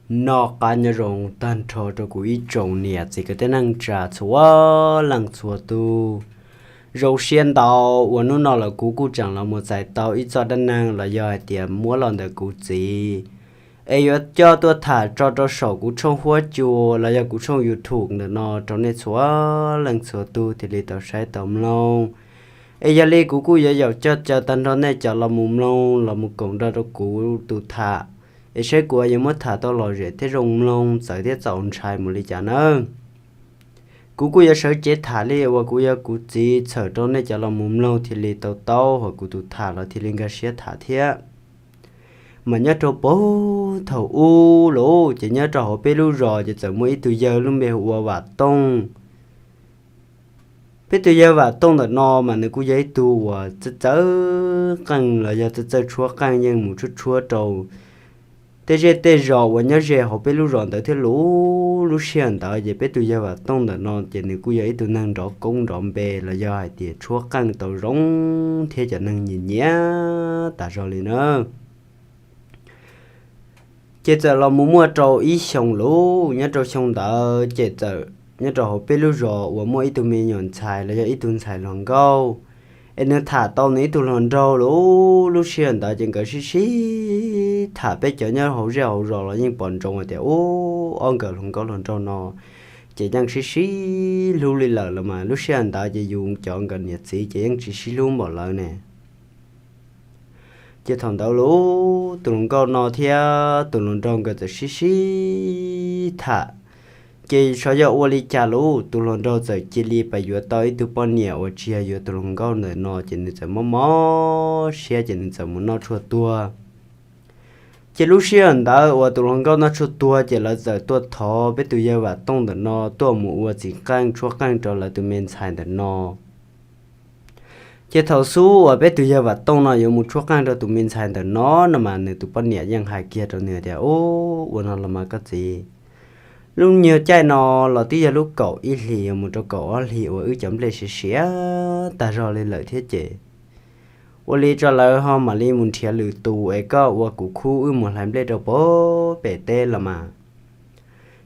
Noj qab nyob zoo tag nrho rau kuv ib tsoom niam txiv kwv tij neej tsa txhua leej txhua tus. Zoo siab ntau uas hnub no los kuv kuj tseem los mus txais tau ib txoj dab neeg los yog hais tias muab los ntawm kuv txiv, es yuav coj tuaj tham tso rau saum kuv tshooj huab cua los yog kuv tshooj YouTube ntawm no rau nej txhua leej txhua tus thiaj li tau saib tau mloog. Es yog li kuv kuj yuav yaum coj caw tag nrho nej cov los mus mloog los mus koom nrog rau kuv tus tham, es saib kuv yuav muab tham tau lom zem thiab zoo mloog txawv thiab txaus ntshai mus li cas nawb. Kuv kuj yuav sawv cev tham li uas kuv yog kuv txiv txhawm rau nej cov los mus mloog thiaj li tau taub hos kuv tus tham los thiaj li nkag siab tham thiab. Mas nyob rau puag thaum ub los ces nyob rau hauv peb lub zos ces txawm muaj ib tug yawg lub npe hu ua Vam Tooj. Peb tus yawg Vam Tooj ntawm no mas nws kuj yog ib tug uas txawj txawj qeej los yog txawj txawj tshuab qeej yeej mus tshuab tshuab rau tej zej tej zos uas nyob ze hauv peb lub zos ntawd thiab lauj. Lub sij hawm ntawd ces peb tus yawg Vam Tooj ntawm no ces nws kuj yog ib tug neeg nrov koob nrov npe los yog hais tias tshuab qeej tau zoo thiab cov neeg nyiam nyiam tas zog li na. Ces txawm los mus muaj rau ib xyoo lauj, nyob rau xyoo ntawd ces txawm nyob rau hauv peb lub zos uas muaj ib tug me nyuam ntxhais los yog ib tug ntxhais hluas nkauj, es nws tham tau nws ib tug hluas nraug lauj. Lub sij hawm ntawd ces nkawd sib sib tham, peb cov nyob hauv zej hauv zos los yeej pom ntsoov hais tias ub, ob nkawd hluas nkauj hluas nraug no ces yeej sib sib hlub li lawm los mas. Lub sij hawm ntawd ces yus cov nkawd niam txiv ces yeej tsis sib hlub npaum lawv ne. Ces thaum ntawd lauj, tus hluas nkauj no thiab tus hluas nraug nkawd txawm sib sib tham. Ces xyov yog ua li cas lauj, tus hluas nraug txawm cia li pais yuav tau ib tug poj niam uas tsis yog yuav tus hluas nkauj ntawm no, ces nws txawm mob mob siab ces nws txawm mus noj tshuaj tuag. Ces lub sij hawm ntawd uas tus hluas nkauj noj tshuaj tuag ces lawv txawm tuaj thov peb tus yawg Vam Tooj ntawm no tuaj mus ua txiv qeej tshuab qeej rau lawv tus me ntxhais ntawm no. Ces thaum xub uas peb tus yawg Vam Tooj no yuav mus tshuab qeej rau tus me ntxhais ntawm no no mas nws tus poj niam yeej hais kiag rau nws tias, Ub, ua no los mas koj txiv, lub nyuag caij no los twb yog lub kaum ib hlis mus rau kaum ob hlis uas wb cov nplej siav siav tag zog li lawm thiab ces ua li tso lawv ho mam li mus nrhiav lwm tus es koj ua kuv khub wb mus hlais nplej rau puag pem teb los mas.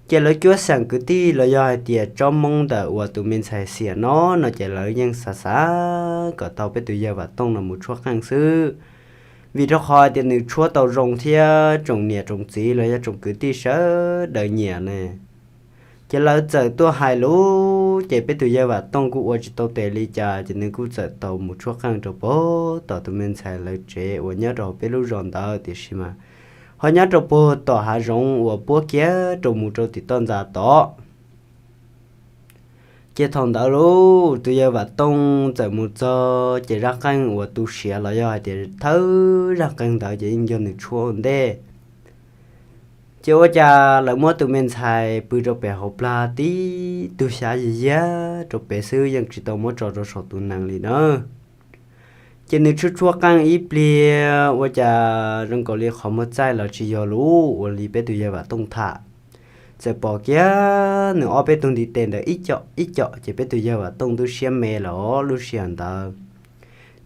Ces lawv cuab xeem kwv tij los yog hais tias tsob Hmoob ntawm uas tus me ntxhais xiam no no ces lawv yeej xav xav kom tau peb tus yawg Vam Tooj no mus tshuab qeej xwb, vim rau qhov hais tias nws tshuab tau zoo thiab tsoom niam tsoom txiv los yog tsoom kwv tij sawv daws nyiam ne. Ces lawv txawm tuaj hais lus, ces peb tus yawg Vam Tooj kuj ua tsis tau tes li cas, ces nws kuj txawm tau mus tshuab qeej rau puag tom tus me ntxhais lawv tsev uas nyob rau peb lub zos ntawd, tiam sis mas ho nyob rau puag tom hav zoov uas puab kiag rau mus rau tim toj ntxas tod. Ces thaum ntawd lauj, tus yawg Vam Tooj txawm mus txog ces zaj qeej uas tu siav los yog hais tias thawj zaj qeej ntawd ces yeej yog nws tshuab ua ntej. Ces ua cas lawv muab tus me ntxhais pw rau pem hauv plag tib tug xyab yig yag rau pem xwb, yeej tsis tau muab tso rau saum tus nees li na. Ces nws tshuab tshuab qeej ib pliag ua cas zoo nkaus li qhov muag txaij los tsis yog lus ua li peb tus yawg Vam Tooj tham. Txawm pom kiag nws ob peb tug ntiv tes ntawd ib co ib co, ces peb tus yawg Vam Tooj twb siab me lawm lub sij hawm ntawd.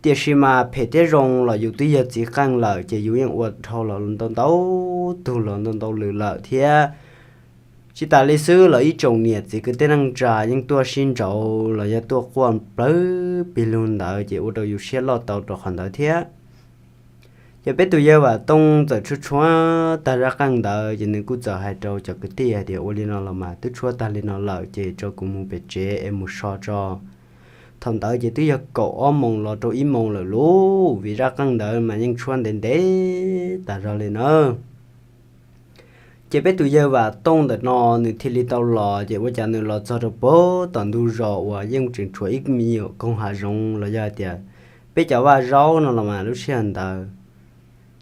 Tiam sis mas phem thiab zoo los yus twb yog txiv qeej lawm ces yus yeej ua dhau los ntau ntau tug los ntau ntau lwm lawm thiab. Tsis tas li xwb los ib tsoom niam txiv kwv tij neej tsa yeej tuaj sib nraud los yog tuaj quaj plawg pig lug ntawd ces ua rau yus siab loj tau rau qhov ntawd thiab. Ces peb tus yawg Vam Tooj txawm tshuab tshuab tag zaj qeej ntawd ces nws kuj txawm hais rau cov kwv tij hais tias, Ua li no los mas twb tshuab tag li no lawm ces tso kuv mus pem tsev es mus so tso. Thaum ntawd ces twb yog kaum ob moos los rau ib moos lawm lauj, vim zaj qeej ntawd mas yeej tshuab ntev ntev tas zog li na. Ces peb tus yawg Vam Tooj ntawm no nws thiaj li tau los, ces ua cas nws los txog rau puag tom ntug zos uas yeej tseem tshuav ib me nyuam koog hav zoov los yog hais tias peb cov vaj zaub no los mas lub sij hawm ntawd.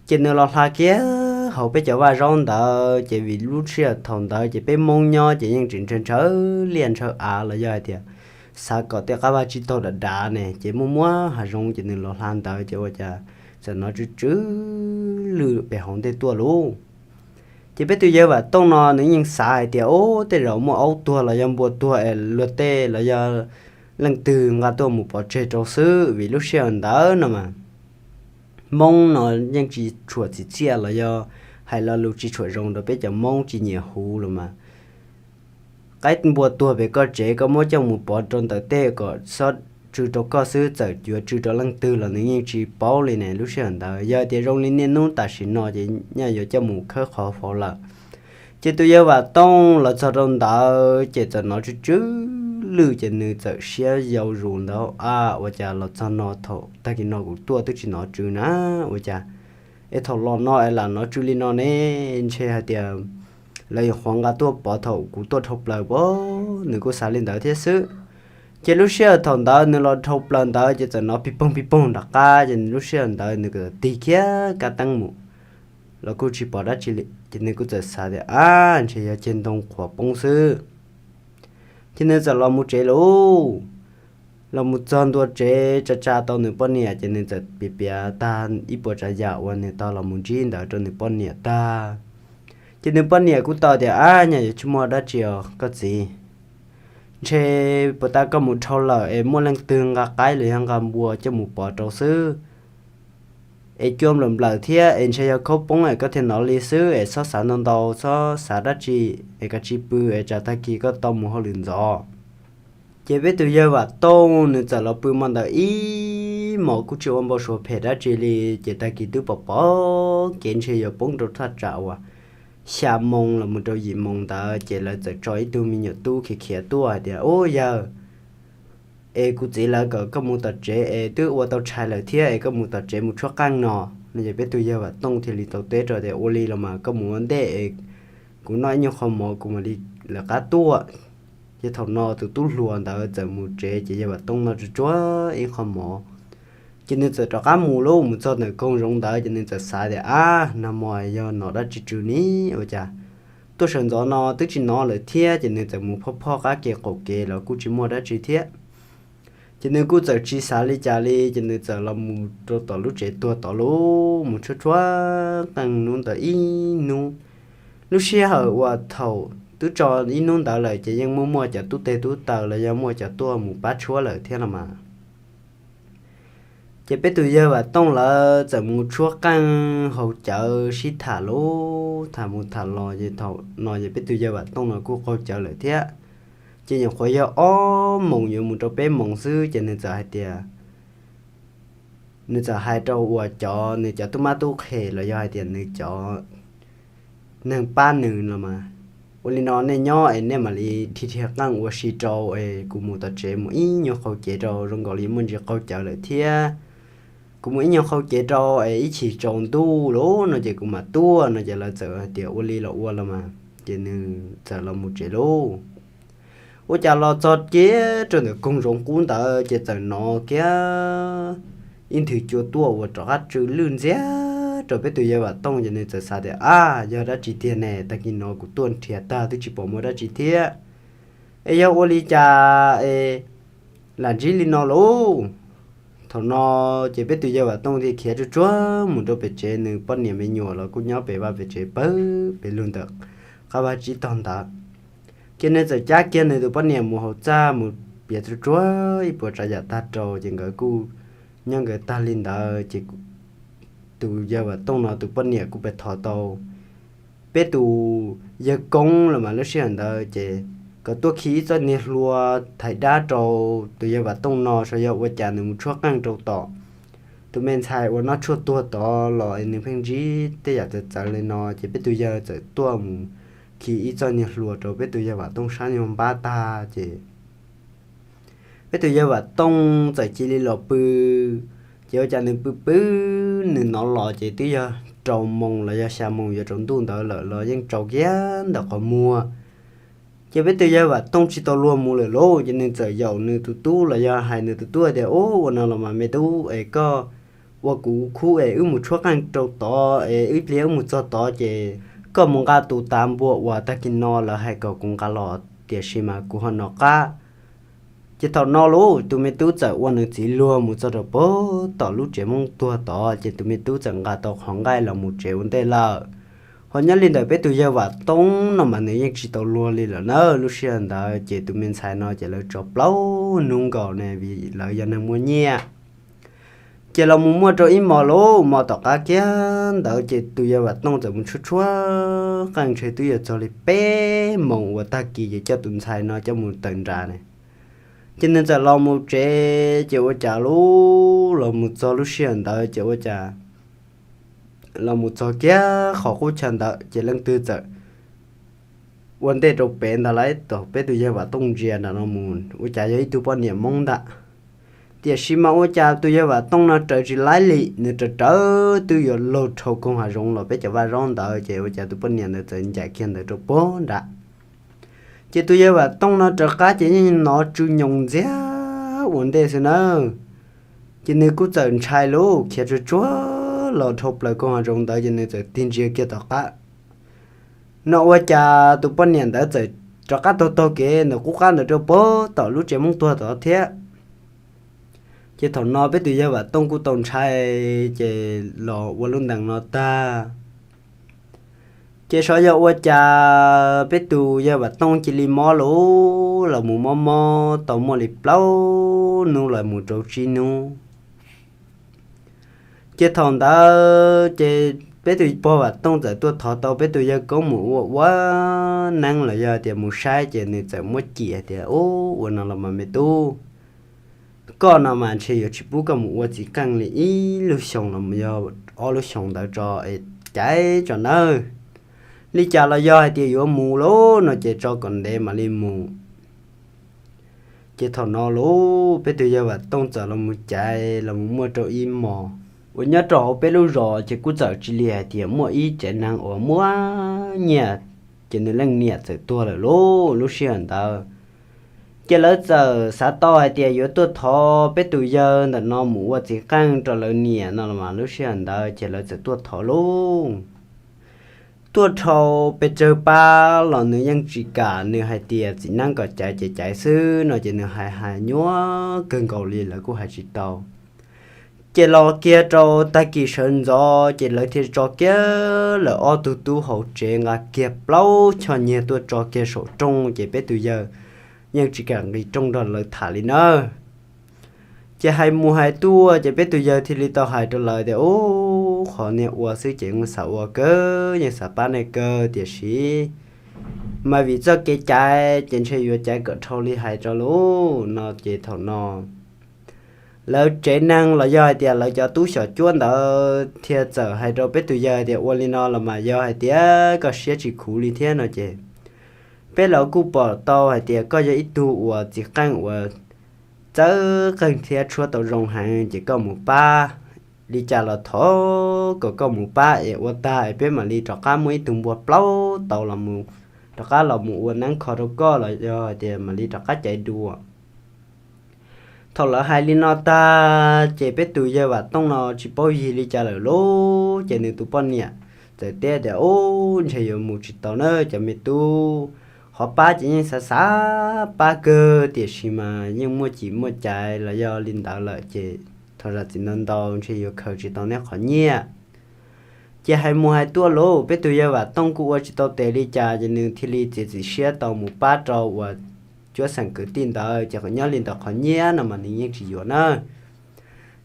Ces nws los hla kiag hauv peb cov vaj zaub ntawd, ces vim lub sij hawm thaum ntawd ces peb Hmoob nyob ces yeej tseem ntshaw ntshaw liaj ntshaw av los yog hais tias xav kom tej qab vaj tsib taug dav dav ne, ces muaj muaj hav zoov ces nws los hla ntawd ces ua cas txawm hnov tsw tsw lwj pem hauv ntej tuaj lauj. Ces peb tus yawg Vam Tooj no nws yeej xav hais tias, Ub, tej zaum muaj aub tuag los yog npua tuag es luag tej los yog leej twg nqa tuaj mus pov tseg rau xwb, vim lub sij hawm ntawd no mas Hmoob no yeej tsis tshuam txim txiaj los yog hais lo lus tsis tshua zoo rau peb cov Hmoob tsis nyiam hu los mas. Qaib npua tuag pem koj tsev koj muab coj mus pov rau ntawm tej kom xob tsw rau koj xwb, txawm yuav tsw rau leej twg los nws yeej tsis paub li ne. Lub sij hawm ntawd yog tias zoo li niaj hnub tam sim no ces nyaj yuav coj mus khawb qhov faus lawm. Ces tus yawg Vam Tooj los txog rau ntawd ces txawm hnov tsw tsw lwj ces nws txawm siab yau zus ntawd, a, ua cas los txog no thaum tag kis no kuv tuaj twb tsis hnov tsw na, ua cas es thaum los no es lam hnov tsw li no ne? Ntshe hais tias lawv yuav qhuav nqa tuaj pov thaum kuv tuaj dhau plaws pob. Nws kuj xav li ntawd thiab xwb. Ces lub sij hawm thaum ntawd nws los dhau plaws ntawd ces txawm hnov pig poog pig poog nram qab, ces lub sij hawm ntawd nws kuj tig kiag kab teeb mus los kuj tsis pom dab tsi li. Ces nws kuj txawm xav tias, a, ntshe yog ceg ntoo qhuav poob xwb. Ces nws txawm los mus tsev lauj. Los mus txog ntua tsev tsa tsa tau nws poj niam ces nws txawm piav piav tag ib puas tsav yam uas nws tau los mus ntsib ntawd rau nws poj niam tag. Ces nws poj niam kuj tau tias, a, nyaj yuav tsis muaj dab tsi os koj txiv. Ntshe puas tas koj mus dhau lawm es muaj leej twg nqa qaib los yog nqa npua coj mus pov rau xwb es cua nplawm nplawm thiab es ntshe yog khaub poob es koj thiaj hnov li xwb es txhob xav ntau ntau, txhob xav dab tsi es kav tsij pw es tsam tag kis koj tau mus hauj lwm ntxov. Ces peb tus yawg Vam Tooj nws txawm los pw hmo ntawd ib hmos kuj tsis ua npau suav phem dab tsi li. Ces tag kis twb pom pom kev ntshe yuav poob rau thaj tsam uas xya moo los mus rau yim moo ntawd ces lawv txawm tso ib tug me nyuam tub khiav khiav tuaj hais tias, ub yawg, es kuv txiv lawv kom koj mus tom tsev es twb ua tau tshais lawm thiab es koj mus tom tsev mus tshuab qeej no. No ces peb tus yawg Vam Tooj thiaj li tau teb rau tias, ua li los mas koj mus ua ntej es kuv noj ib nyuag qho mov kuv mam li lawv qab tuaj. Ces thaum no tus tub hluas ntawd txawm mus tsev ces yawg Vam Tooj noj tsuag tsuag ib qho mov ces nws txawm rov qab mus lauj. Mus txog ntawm koog zoov ntawd ces nws txawm xav tias, ab, nag hmo yog hnov dab tsi tsw ni, ua cas tuaj sawv ntxov no twb tsis hnov lawm thiab. Ces nws txawm mus phoj phoj qab ke qaum kev los kuj tsis muaj dab tsi thiab. Ces nws kuj txawm tsis xav li cas li, ces nws txawm los mus rau tom lub tsev tuag tod lauj, mus tshuab tshuab qeej hnub ntawd ib hnub. Lub sij hawm uas thaum twb tso ib hnub ntawd lawm ces yeej muaj muaj cov tub teg tub taw los yog muaj cov tuaj mus pab tshuab lawm thiab no mas. Ces peb tus yawg Vam Tooj lawv txawm mus tshuab qeej haus cawv sib tham lauj, tham mus tham los ces thaum no ces peb tus yawg Vam Tooj no kuj qaug cawv lawm thiab. Ces nyuam qhuav yog ob moos yuav mus rau peb moos xwb ces nws txawm hais tias, nws txawm hais rau uas cov nws cov tub mab tub qhe los yog hais tias nws cov neeg pab nws los mas, ua li no nej nyob es nej mam li dhia dhia qeej ua si rau es kuv mus tom tsev mus ib nyuag qaug cev rau, zoo nkaus li muaj ntsis qaug cawv lawm thiab. Kuv mus ib nyuag qaug cev rau es ib chim tsaus ntuj lauj no ces kuv mam tuaj no ces lawv txawm hais tias ua li los ua los mas, ces nws txawm los mus tsev lauj. Ua cas los txog kiag rau ntawm koog zoov qub ntawd ces txawm hnov kiag ib nthwv cua tuaj uas rov qab tsw lwj ntxiag rau peb tus yawg Vam Tooj ces nws txawm xav tias, ab, yog dab tsi tiag ne, tag kis no kuv tuaj nrhiav tag twb tsis pom muaj dab tsi thiab, es yog ua li cas es lam ntsib li no lauj. Thaum no ces peb tus yawg Vam Tooj thiaj khiav tsuag tsuag mus rau pem tsev, nws poj niam me nyuam los kuj nyob pem vaj pem tsev pawg pem lug ntawm qab vaj tsib taug ntawd. Ces nws txawm cab kiag nws tus poj niam mus hauv txaj mus piav tsuag tsuag ib puas tsav yam tag rau ces nkawd kuj nyob nkawd tag li ntawd ces tus yawg Vam Tooj no tus poj niam kuj pes thov tau peb tus yawg koob los mas lub sij hawm ntawd ces kom tuaj khi ib txoj niag hlua thaiv dab rau tus yawg Vam Tooj no, xyov yog ua cas nws mus tshuab qeej rau tom tus me ntxhais uas noj tshuaj tuag tod los es nws pheej ntsib tej yam txawv txawv li no. Ces peb tus yawg txawm tuaj mus khi ib txoj niag hlua rau peb tus yawg Vam Tooj sab nyuag npab tag ces peb tus yawg Vam Tooj txawm cia li los pw. Ces ua cas nws pw pw, nws hnov los ces twb yog rau moos los yog xya moos yuav tsaus ntuj ntawd lawm los yeej tsaus kiag ntawm qhov muag. Ces peb tus yawg Vam Tooj tsis tau luag mus lawm lauj, ces nws txawm yaum nws tus tub los yog hais nws tus tub tias, ub, ua no los mas me tub, es koj ua kuv khub es wb mus tshuab qeej rau tod es ib pliag wb mus txog tod ces koj mus nqa tus tav npua uas tag kis no lawv hais kom kuv nqa los, tiam sis mas kuv ho hnov qab. Ces thaum no lauj, tus me tub txawm ua nws txiv luag mus txog rau pem tom lub tsev Hmoob tuag tod, ces tus me tub txawm nqa tau qhov nqaij los mus tsev ua ntej lawm. Ho nyob li ntawm peb tus yawg Vam Tooj no mas nws yeej tsis tau luag li lawm na. Lub sij hawm ntawd ces tus me ntxhais no ces lawv tso plaub hnub nkaus ne, vim lawv yog neeg muaj nyiaj. Ces los mus muaj rau ib hmos lauj, hmo tom qab kiag ntawd ces tus yawg Vam Tooj txawm mus tshuab tshuab qeej, ntshe twb yuav txog li peb moos uas tag kis ces coj tus ntxhais no coj mus tawm nram ne. Ces nws txawm los mus tsev, ces ua cas lub los mus txog lub sij hawm ntawd ces ua cas los mus txog kiag qhov qub chaw ntawd ces leej twg txawm ua ntej rau pem ntag lauj. Thaum peb tus yawg Vam Tooj ntsia nram no mus ua cas yog ib tug poj niam Hmoob ntag. Tiam sis mas ua cas tus yawg Vam Tooj no raws tsis laib li, nws raws raws twb yuav laug dhau koog hav zoov los peb cov vaj zaub ntawd, ces ua cas tus poj niam ntawd txawm ncaim kiag ntawd rau puag nrad. Ces tus yawg Vam Tooj no raws qab ces yeej hnov tsw nyoos ntxiag ua ntej xwb nawb. Ces nws kuj txawm ntshai lauj, khiav tsuag tsuag los dhau plaws koog hav zoov ntawd ces nws txawm tig ntsia kiag tom qab no ua cas tus poj niam ntawd txawm rov qab taug taug kev ntawm qub qab ntawd rau puag tom lub tsev Hmoob tuag tod thiab. Ces thaum no peb tus yawg Vam Tooj kuj tau ntshai, ces los ua lub ntees no tag. Ces xyov yog ua cas peb tus yawg Vam Tooj cia li mob lauj, los mus mob mob tau muaj li plaub hnub los mus rau tsib hnub. Ces thaum ntawd ces peb tus pog Vam Tooj txawm tuaj thov tau peb tus yawg koob mus ua ua neeb los yog tias mus saib, ces nws txawm muab cim hais tias, Ub, ua no los mas me tub, koj no mas ntshe yuav tsis pub koj mus ua txiv qeej li ib lub xyoos los yog ob lub xyoos ntawd tso es caiv tso nawb. Li cas los yog hais tias yuav mus lauj no ces tso kom ntev mam li mus. Ces thaum no lauj, peb tus yawg Vam Tooj txawm los mus caiv los mus muaj rau ib hmos uas nyob rau hauv peb lub zos ces kuj txawm cia li hais tias muaj ib tsev neeg uas muaj nyiaj, ces nws leej niam txawm tuag lawm lauj lub sij hawm ntawd. Ces lawv txawm xav tau hais tias yuav tuaj thov peb tus yawg ntawm no mus ua txiv qeej rau lawv niam no los mas lub sij hawm ntawd ces lawv txawm tuaj thov lauj. Tuaj dhau pes tsawg pab los nws yeej tsis kam, nws hais tias txiv neeb kom caiv ces caiv xwb no ces nws hais hais nyuaj kawg nkaus li lawv kuj hais tsis tau. Ces los kiag rau tag kis sawv ntxov ces lawv thiaj tso kiag lawv ob tug tub hauv tsev nqa kiag plaub choj nyiag tuaj tso kiag saum rooj ces peb tus yawg yeej tsis kam nqis rooj nrog lawv tham li nawb. Ces hais mus hais tuaj ces peb tus yawg thiaj li tau hais rau lawv tias, Ub, qhov niag ua xwb ces yeej xav ua kawg, yeej xav pab nej kawg, tiam sis mas vim txoj kev caiv ces ntshe yuav caiv kom dhau li hais rau lauj no ces thaum no lawv tsev neeg los yog hais tias lawv cov tub xyom cuab ntawd thiaj txawm hais rau peb tus yawg tias, Ua li no los mas yog hais tias koj siab tsis khuv li thiab no ces peb los kuj pom tau hais tias koj yog ib tug uas txiv qeej uas txawj qeej thiab tshuab tau zoo heev, ces koj mus pab li cas los thov kom koj mus pab es ua tag es peb mam li rov qab muaj ib tug npua plaub tau los, rov qab los mus ua neeb kho rau koj los yog hais tias mam li rov qab caiv dua. Thaum lawv hais li no tag ces peb tus yawg Vam Tooj no tsis paub yig li cas lawm lauj, ces nws tus poj niam txawm teb tias, Ub, ntshe yuav mus tsis tau na cov me tub, qhov pab ces yeej xav xav pab kawg tiam sis mas yeej muaj cim muaj caiv los yog li ntawd lawm ces thov zam txim ntau ntau, ntshe yuav khaws tsis tau neb qhov nyiaj. Ces hais mus hais tuaj lauj, peb tus yawg Vam Tooj kuj ua tsis tau tes li cas ces nws thiaj li txiav txim siab tau mus pab rau uas cuab xeem kwv tij ntawd, ces qhov nyob li ntawm qhov nyiaj no mas nws yeej tsis yuav na.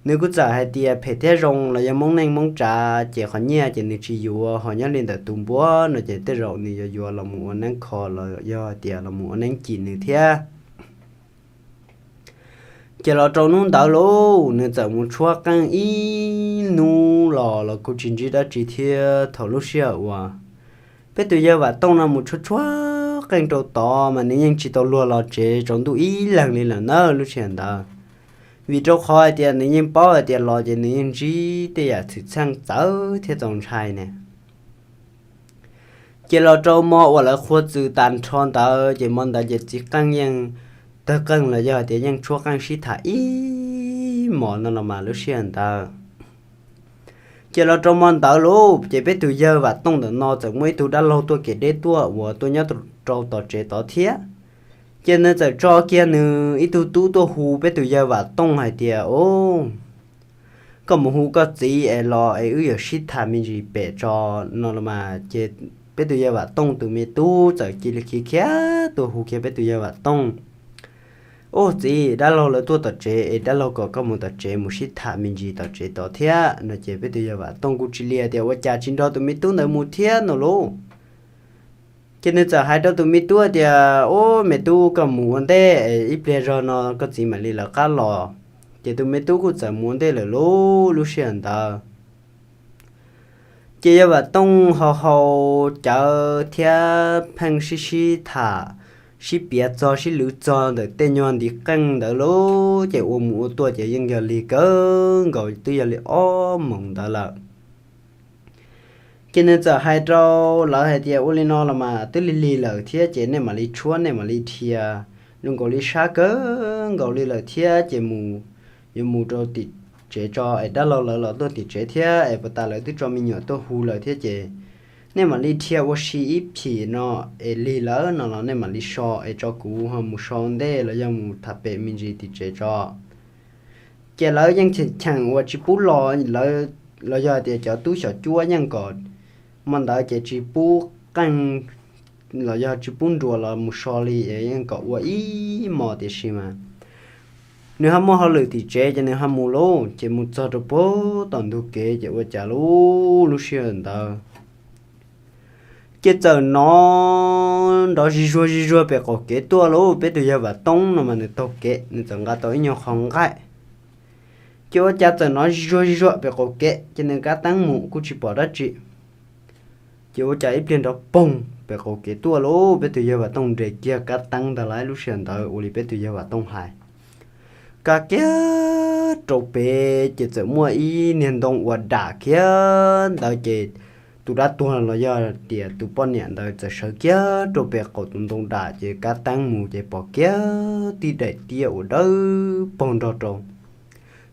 Nws kuj txawm hais tias phem thiab zoo los yog Hmoob neej Hmoob tsav ces qhov nyiaj ces nws tsis yuav, ho nyob li ntawm tus npua no ces tej zaum nws yuav yuav los mus ua neeb kho los yog hais tias los mus ua neeb cim nws thiab. Ces los rau hnub ntawd lauj, nws txawm mus tshuab qeej ib hnub los los kuj tsis ntsib dab tsi thiab. Thaum lub sij hawm uas peb tus yawg Vam Tooj no mus tshuab tshuab qeej rau tod mas nws yeej tsis tau luag los tsev tsaus ntuj ib leeg li lawm na lub sij hawm ntawd, vim rau qhov hais tias nws yeej paub hais tias los ces nws yeej ntsib tej yam txhwm txheej txawv thiab txaus ntshai ne. Ces los rau hmo uas lawv qhuav txwm tas nrho ntawd ces hmo ntawd ces txiv qeej yeej tawg qeej los yog hais tias yeej tshuab qeej sib tham ib hmos no los mas lub sij hawm ntawd. Ces los rau hmo ntawd lauj, ces peb tus yawg Vam Tooj ntawm no txawm muaj ib tug dab laug tuaj kev deb tuaj uas tuaj nyob rau tom tsev tod thiab. Ces nws txawm tso kiag nws ib tug tub tuaj hu peb tus yawg Vam Tooj hais tias, Au, koj mus hu koj txiv es los es wb yuav sib tham me ntsis pem tso no los mas. Ces peb tus yawg Vam Tooj tus me tub txawm cia li khiav khiav tuaj hu kiag peb tus yawg Vam Tooj. Ub txiv, dab laug lawv tuaj tom tsev es dab laug kom koj mus tom tsev mus sib tham me ntsis tom tsev tod thiab no ces peb tus yawg Vam Tooj kuj tsis li tias ua cas tsis nrog tus me tub ntawd mus thiab no lauj. Ces nws txawm hais rau tus me tub tias, Ub me tub, koj mus ua ntej es ib pliag zog no koj txiv mam li lawv qab los. Ces tus me tub kuj txawm mus ua ntej lawm lauj. Lub sij hawm ntawd ces yawg Vam Tooj haus haus cawv thiab pheej sib sib tham, sib piav txog sib lwv txog ntawm tej nyuag ntiv qeej ntawd lauj. Ces ua mus ua tuaj ces yeej yog lig kawg nkaus twb yog li ob moos ntawd lawm. Ces nws txawm hais rau lawv hais tias, Ua li no los mas twb lig lig lawm thiab ces nej mam li tshuab nej mam li dhia, zoo nkaus li sab kawg nkaus li lawm thiab ces mus, yuav mus rau tim tsev tso es dab laug lawv los tuaj tim tsev thiab es puas tas lawv twb tso me nyuam tuaj hu lawm thiab ces nej mam li dhia ua si ib phim no es lig lawm no los nej mam li so es tso kuv ho mus so ntej los yog mus tham pem me ntsis tim tsev tso. Ces lawv yeej cheem cheem uas tsis pub los, los yog tias cov tub xyom cuab yeej kom, hmo ntawd ces tsis pub qeej los yog tsis pub nruas los mus so li, yeej kom ua ib hmos tiam sis mas nws ho muaj hauj lwm tim tsev ces nws ho mus lauj. Ces mus txog rau puag tom ntug kev ces ua cas lauj, lub sij hawm ntawd ces txawm hnov nrov zig zuag zig zuag pem qaum kev tuaj lauj. Peb tus yawg Vam Tooj no mas nws taug kev, nws txawm nqa tau ib nyuag qho nqaij. Ces ua cas txawm hnov zig zuag zig zuag pem qaum kev ces nws kav teeb mus kuj tsis pom dab tsi. Ces ua cas ib pliag nrov poog pem qaum kev tuaj lauj. Peb tus yawg Vam Tooj nres kiag kav teeb ntag lauj. Lub sij hawm ntawd ua li peb tus yawg Vam Tooj hais, kav kiag rau pem ces txawm muaj ib niag ntoo uas dam kiag ntawd ces tus dab tuag los yog tias tus poj niam ntawd txawm sawv kiag rau pem qaum tus ntoo dam ces kav teeb mus ces pom kiag tib daim tiab uas dawb paug nrog rau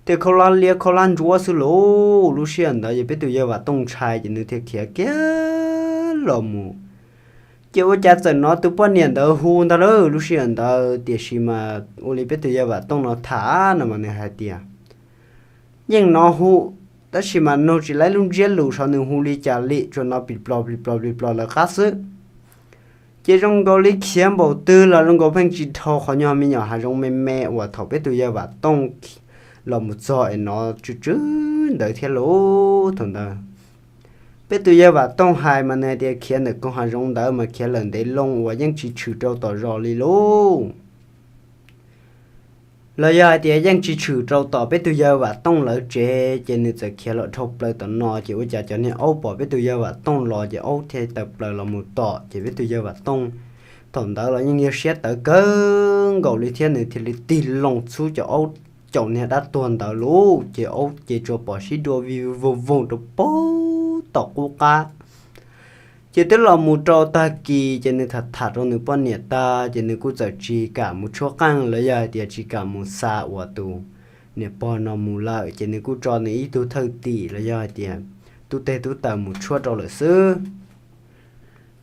tej khaub hlab liab khaub hlab ntsuab xwb lauj. Lub sij hawm ntawd ces peb tus yawg Vam Tooj ntshai ces nws thiaj khiav kiag los mus. Ces ua cas txawm hnov tus poj niam ntawd hu ntag lauj. Lub sij hawm ntawd tiam sis mas ua li peb tus yawg Vam Tooj no tham no mas nws hais tias yeej hnov hu, tab sis mas nug tsis laib lub ntsiab lus saib nws hu li cas li, tsuas hnov plis plos plis plos plis plos lawv qab xwb. Ces zoo nkaus li khiav npaum twg los zoo nkaus pheej tsis dhau qhov nyuag me nyuam hav zoov me me uas thaum peb tus yawg Vam Tooj los mus txog es hnov tsw tsw ntawd thiab lauj. Thaum ntawd peb tus yawg Vam Tooj hais mas nws hais tias khiav ntawm koog hav zoov ntawd mas khiav lawm ntev loo uas yeej tsis tshwm rau tom zos li lauj. Los yog hais tias yeej tsis tshwm rau tom peb tus yawg Vam Tooj lawv tsev, ces nws txawm khiav los dhau plaws tom no, ces ua cas cov niag aub pom peb tus yawg Vam Tooj los ces aub thiaj tawm plaws los mus tom, ces peb tus yawg Vam Tooj thaum ntawd los yeej yog siab tawv kawg nkaus li thiab nws thiaj li tig loo txhub cov aub caum niag dab tuag ntawd lauj, ces aub ces tsuas pom sib dua vij voog voog rau puag tom qub qab. Ces twb los mus rau tag kis ces nws tham tham rau nws poj niam tag ces nws kuj txawm tsis kam mus tshuab qeej los yog hais tias tsis kam mus xa uas tus niam pog no mus lawm, ces nws kuj tso nws ib tug thawj tim los yog hais tias tub teg tub taws mus tshuab rau lawm xwb.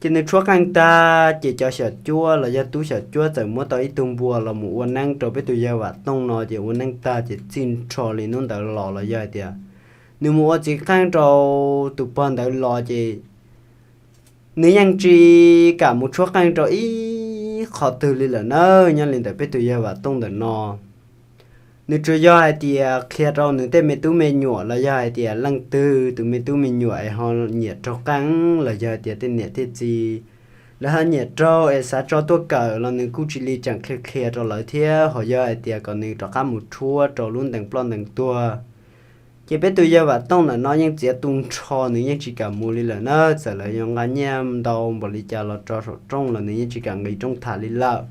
Ces nws tshuab qeej tag ces cov xyom cuab los yog tub xyom cuab txawm muab tau ib tug npua los mus ua neeb rau peb tus yawg Vam Tooj no, ces ua neeb tag ces txij nrho li hnub ntawd los los yog hais tias nws mus ua txiv qeej rau tus pog ntawd los ces nws yeej tsis kam mus tshuab qeej rau ib qho twg li lawm na. Nyob li ntawm peb tus yawg Vam Tooj ntawm no, nws tsuas yog hais tias qhia rau nws tej me tub me nyuam los yog hais tias leej twg tus me tub me nyuam es ho nyiam raug qeej los yog hais tias tej niam tej txiv lawv ho nyiam raug es xav tso tuaj kawm los nws kuj tsis li tseem qhia qhia rau lawv thiab, ho yog hais tias kom nws rov qab mus tshuab rau lub ntees ploj ntees tuag. Ces peb tus yawg Vam Tooj ntawm no yeej txiav tu nrho, nws yeej tsis kam mus li lawm na, txawm lawv yuav nqa nyiaj ntau npaum li cas los rau saum rooj los nws yeej tsis kam nqis rooj tham li lawm.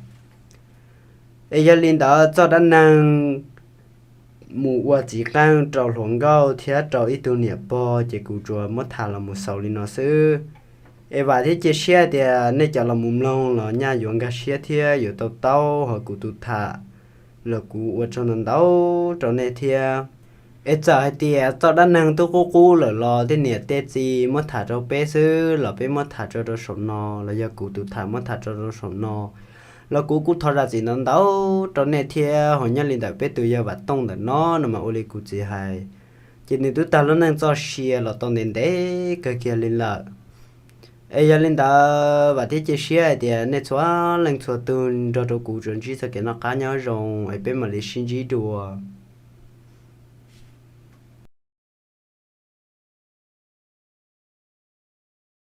Es yog li ntawd txoj dab neeg mus ua txiv qeej rau hluas nkauj thiab rau ib tug niam pog ces kuv tsuas muab tham los mus xaus li no xwb. Es vam thiab cia siab tias nej cov los mus mloog los nyaj yuav nkag siab thiab yuav tau taub ho kuv tus tham los kuv ua tsaug ntau ntau rau nej thiab. Es txawm hais tias txoj dab neeg twb qub qub lawm los tej niam tej txiv muab tham rau peb xwb los peb muab tham tso rau saum no, los yog kuv tus tham muab tham tso rau saum no los kuv kuj thov zam txim ntau ntau rau nej thiab. Ho nyob li ntawm peb tus yawg Vam Tooj ntawm no no mas ua li kuv txiv hais, ces nws twb tag lub neej txoj sia los tau ntev ntev kawg kiag li lawm. Es yog li ntawd vam thiab cia siab hais tias nej txhua leej txhua tus nrog rau kuv tsuas ntsib txoj kev noj qab nyob zoo es peb mam li sib ntsib dua.